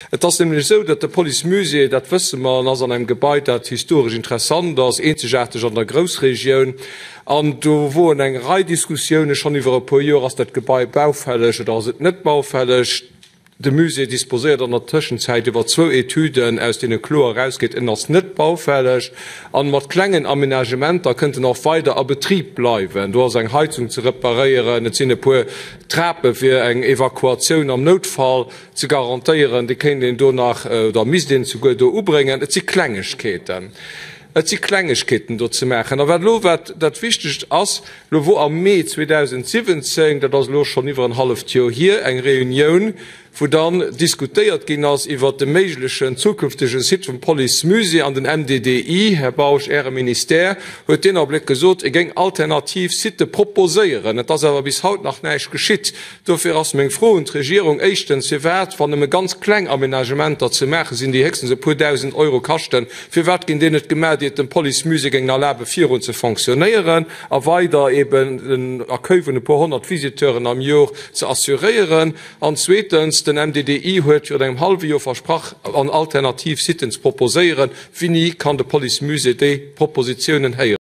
Et ass nämlech esou, datt de Policemusée, dat wësse mer, en ass an engem Gebai, dat historesch interessant ass, eenzegaarteg an der Groussregioun. An do woren eng Rei Diskussiounen schonn iwwer e puer Joer, Ass dat Gebai baufälleg oder ass et net baufälleg? De Musée disposéiert an der Tëschenzäit iwwer zwou Etüden, aus deene kloer erausgeet, en ass net baufälleg. An mat klengen Aménagementer kënnt en och weider a Betrib bleiwen. Do ass eng Heizung ze reparéieren, et sinn e puer Trape fir eng Evakuatioun am Noutfall ze garantéieren, déi kéint een do nach oder misst een souguer do ubréngen. Et si Klengegkeeten. Et si Klengegkeeten do ze maachen. A wat elo wat dat Wichtegst ass, elo wor am Mee 2017, dat ass elo schonn iwwer en halleft Joer hier, eng Reunioun, wou dann diskutéiert ginn ass iwwert de méiglechen zukünftege Site vum Policemusée. An den MDDI, Här Bausch, Äre Ministère, huet deen Abléck gesot, e géing alternativ Sitë proposéieren. Et ass awer bis haut nach näischt geschitt. Dofir ass meng Fro un d'Regierung, éischtens, Firwat, wann nëmme ganz kleng Aménagementer ze maache sinn, déi héchstens e puer dausend Euro kaschten, firwat ginn déi net gemaach, déi et dem Policemusée géingen erlabe virun ze fonctionnéieren a weider eben den Accueil vun e puer 100 Visiteuren am Jor ze assuréieren? An zweetens, den MDDI huet virun engem hallwe Jor versprach, an alternativ Siten ze proposéieren. Wéini kann de Policemusée déi Propositionen héieren?